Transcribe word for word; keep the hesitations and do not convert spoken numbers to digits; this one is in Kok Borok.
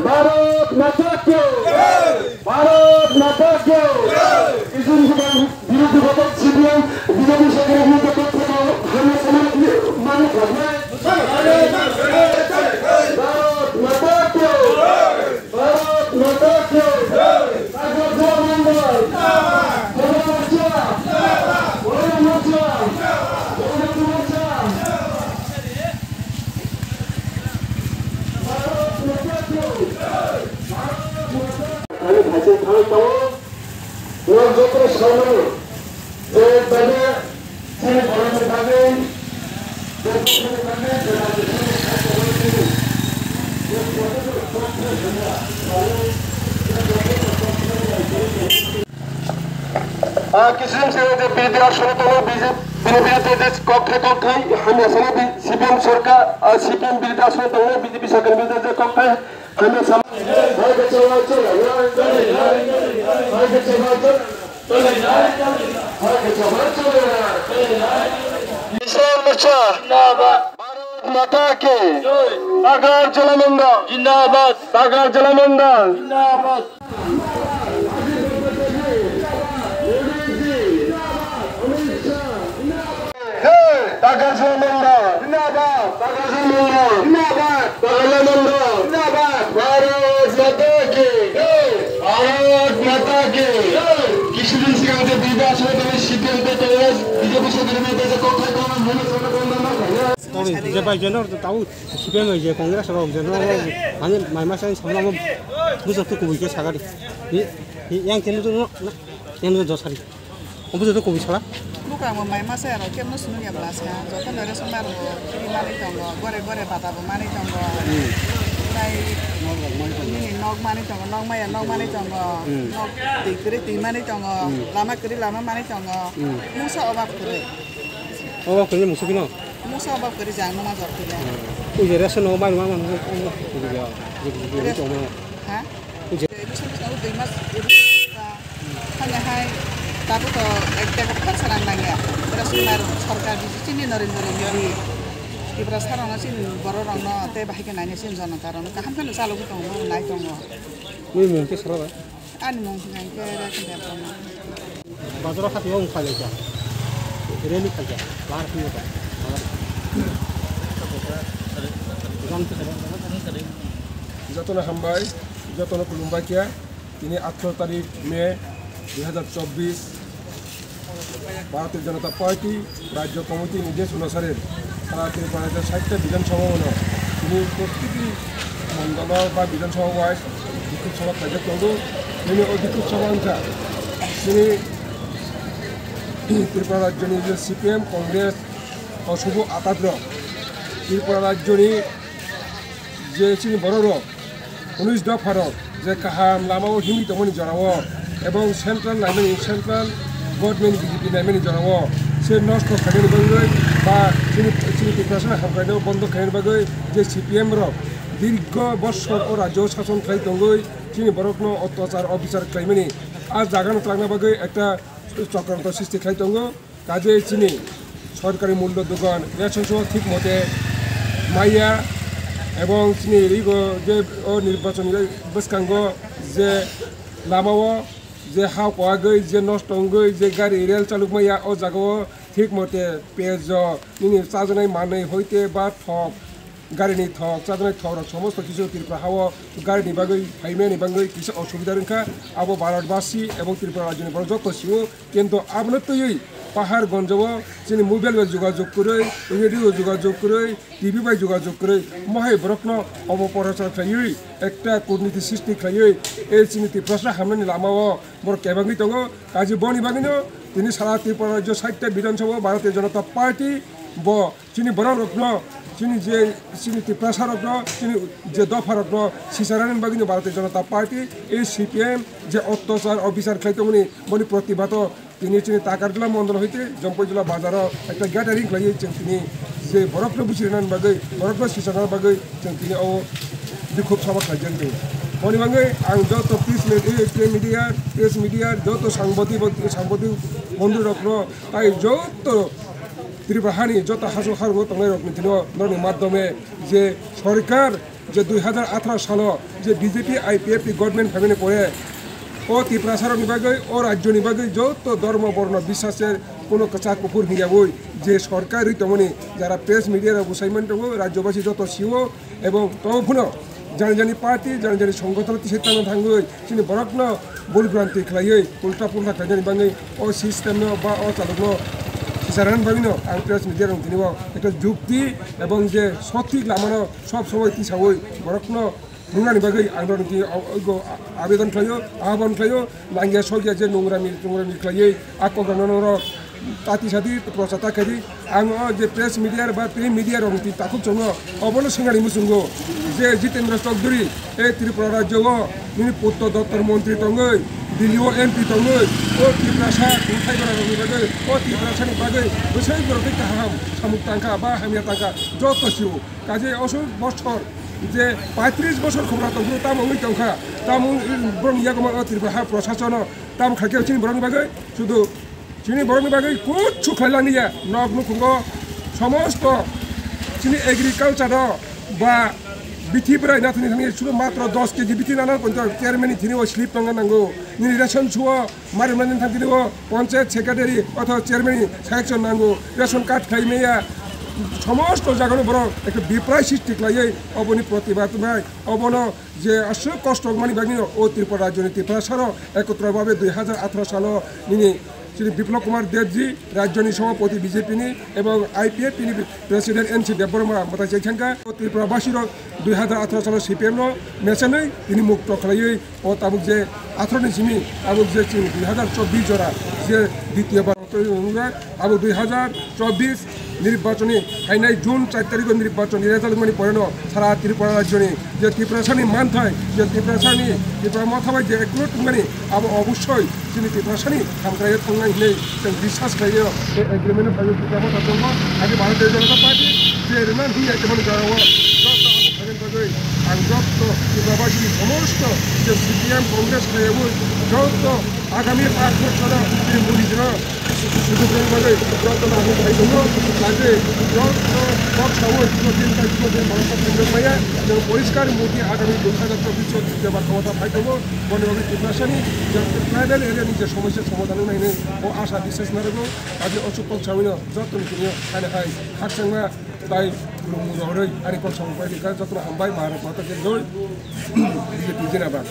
ভারত মাতা কি! ভারত মাতা কি! কিছু বিরোধী দল সিপিএম বিজেপি সরকারের বিরুদ্ধে তথ্য হামলা চালানোর মানে ঘটনায় ভারত মাতা কি! ভারত মাতা কি! Ah, kising sing je B D R solo tongo, B J P ni biruddhe je kokthai kokthai hamya sani bi-, C P M sorkar, ah, C P M biruddhe aswk tongo, B J P sorkar biruddhe je kokthai hamya sam-, hai ke chawai chawai, hai ke chawai chawai. Israel Murcha. Zindabad. Bharat Mata ki. Jai. Tagar Jala Mandal. Zindabad. Tagar Jala Mandal. Zindabad. Hey, Tagar Jala Mandal. Zindabad. Tagar Jala Mandal. Zindabad. Tagar Jala Mandal. Zindabad. Bharat Mata ki. Jai. Bharat Mata ki. Jai. Kisudin sigang je bida aswk tani C P M te Congress B J P sorkar ni tesa kok khai kok khai. Tau je bai je nor tau C P M je Congress rok je nor ani mai ma sai samla mo bujak tu kubui ke sagari. Ni ni yang kenu tu no yang tu josari. Obo joto kubui sala. Bukang bo mai masa aro kemno sunu ya blas ka. Joto nore sumar bo kiri mani tongo, gore gore bata bo mani tongo. Hmm. Tai nini nok mani tongo, nok maya nok mani tongo. Hmm. Nok twi kiri twi mani tongo, hmm, lama kiri lama mani tongo. Hmm. Mungsa obab kiri. Obab kiri mungsa kino? Mungsa obab kiri jang numa jor kiri. Hmm. Ui je ration no mai ma ma kubui ya. Kubui ya. Ha? Ui je. Ration no dui mas. Hanya hai, tabuk to ek jaga phar sarang nangya. Ora sumar sarkar bisi chini Narendra Modi. Tiprasa rokno chini borok rokno tei bahai khe naina chini jonota rokno kaham khe no chalogwi tongo, nai tongo. Nini mung khe sala bai? Ani mung khe hwnkhe Ratan Debbarma. Bazaro hati o wng khalai kha. Rally khalai kha. Bar khe kha. Jotono hambai, jotono khulumbai khe. Tini atharo tarik May dui hazar chobbish, Bharatiya Janata Party Rajya Committee Nidesh Onusare Sara Tripura Rajya Sahitya Bidhan Sabha Bhavan tini protiti mondolo ba Bidhan Sabha wise Bikkhub Sabha khlaijak tongo. Tini o Bikkhub Sabha wngkha tini Tripura Rajyani je C P M, Congress, o subo atat rok Tripura Rajyani je chini borok rok unis dopha rok je kaham lama o himwi tongmani jora o ebong central naimani, central government B J P naimani jora o se nosto khainani bagwi ba chini, chini Tiprasano hamkraino bondo khainani bagwi je C P M rok dirgo bossor o rajyo sason khlai tongwi chini borokno otyachar obichar khlaimani a jagano twlangna bagwi ekta chokranto sristi khlai tongo. Kaje chini sorkari mullo dogan ration so thik mote maya ebong chini rigo je o nirbachon bwskango je lama o je ha kwagwi je nosto wngwi je gari rel chaluk maya o jaga o thik mote pejo nini chajaknai manwi hoite ba thok gari ni thok chajaknai thok rok somosto kisu Tripura ha o gari ni bagwi phaimani bagwi kisa osubida wngkha abo Bharat basi ebong Tripura rajyo ni borok joto sio. Kintu abono twiwi pahar gonjo o chini mobile bai jogajog kwrwi, radio jogajog kwrwi, T V bai jogajog kwrwi, mohai borokno opoprochar khlaiwi, ekta kurniti sristi khlaiwi, ei chini Tiprasa hamnani lama o borok kebengwi tongo. Kaji boni bagwino tini sara Tripura rajyo sahitya Bidhan Sabha o Bharatiya Janata Party bo chini borok rokno, chini je, chini Tiprasa rokno, chini je dopha rokno sicharani bagwino Bharatiya Janata Party, ei C P M je otyachar obichar khlai tongmani boni protibado tini chini Takarjala mondol hoite Jompoijala bazaro ekta gathering khlaiwi chwng tini je borokno buchirnani bagwi, borokno sicharnani bagwi chwng tini o Bikkhub Sabha khlaijak di. Boni bagwi ang joto press media, press media, press media joto sangbadik, sangbadik bondhu rokno tai joto Tripura hani joto hasuk harungo tongnai rokni thwino norokni madhyome je sorkar Je dui hajar atharo salo je B J P I P F T government phaimani pore o Tiprasarokni bagwi, o rajyoni bagwi joto dhormo borno biswasni kuno kwchak kuphur hwnyawi je sorkar rwi tongmani, jara press media rok bwsai man tongo, rajyobasi joto sio, ebong tongphano jani jani party, jani jani songgothon tisai tangna thangwi chini borokno bul bhranti khlaiwi ulta pulta khlainani bagwi o system no ba o chalokno sisaran bagwino ang press media rok tini o ekta jukti ebong je sothik lamano sob somoi tisawi borokno nungnani bagwi ang rok tini o, o, abedon khlaio, ahban khlaio, nangya sokya je nungrami, nungrami khlaiwi a kok rokno norok tati sadi prochar ta khaidi. Ang o je press media ba print media rok tini takhuk chongo, obono swngani muchungo je Jitendra Chowdhury e Tripura rajyo o nini putto doptor montri tongwi, Delhi o M P tongwi, o Tiprasa thumthai gora rokni bagwi, o Tiprasani bagwi bwsai borok tei kaham samung tangkha ba hamya tangkha joto sio. Kaje osuk bosor je paitris bosor khobra tongphuru tamo wngwi tongkha, tamo borok yago ma o Tripura ha prosasono tamo khaikhe chini borokni bagwi sudu chini borokni bagwi kuchu khlailaniya. Nok nukhungo somosto chini agriculture o ba bithi bwrai nathani thani sudu matro dos K G bithi nana ponto chairman ni thini o slip tongna nango, nini ration suo Mari mani thang tini o panchayat secretary othoba chairman ni sanction nango, ration card khai maya, somosto jagano borok ekta biprai sristi khlaiwi oboni protibad bai obono je aswk kosto mani bagwi o Tripura rajyoni Tiprasarok ekotro babe dui hajar atharo salo nini chini Biplab Kumar Debji rajyoni sabhapati B J P ni ebong I P F T ni president N C Debbarma mwtai chai thangkha. O Tripura basirok dui hajar atharo salo C P M no mesenwi tini mukto khlaiwi o tabuk je atharo ni simi abo je chini dui hajar chobbish jora je ditiyo bar twi wngjak, abo dui hajar chobbish nirbachoni phainai June char tarikh o nirbachoni result wngmani poreno sara Tripura rajyoni je Tiprasani manthai, je Tiprasani Tipra motha bai je accurate wngmani abo obossoi chini Tiprasani hamkraio thangnai hinwi chwng biswas khlaio. Tei agreement o phaiwi Tipra motha tongo, abo Bharatiya Janata Party je rwna hinya tongmani jorao joto abo khaina bagwi ang joto Tiprabasini somosto je C P M Congress khlaiwi joto agami panch bochoro je Modi jino sujok rwna bagwi joto nangkuk khai tongo. Kaje joto kok sawi joto tin tai joto tin borok kok thangjak maya, jeng poriskar Modi agami dui hajar chobbish o je bar khomota phai tongo. Boni bagwi Tiprasani je tribal area ni je somosya somadhan wngna hinwi o asha biswas narwgo. Kaje o chukpok sawino jotoni simi o haino hai khakchangma tai rwngmung rohorwi ani kok samung pai rikha. Jotono hambai, Bharat Mata ki joi, B J P jindabad.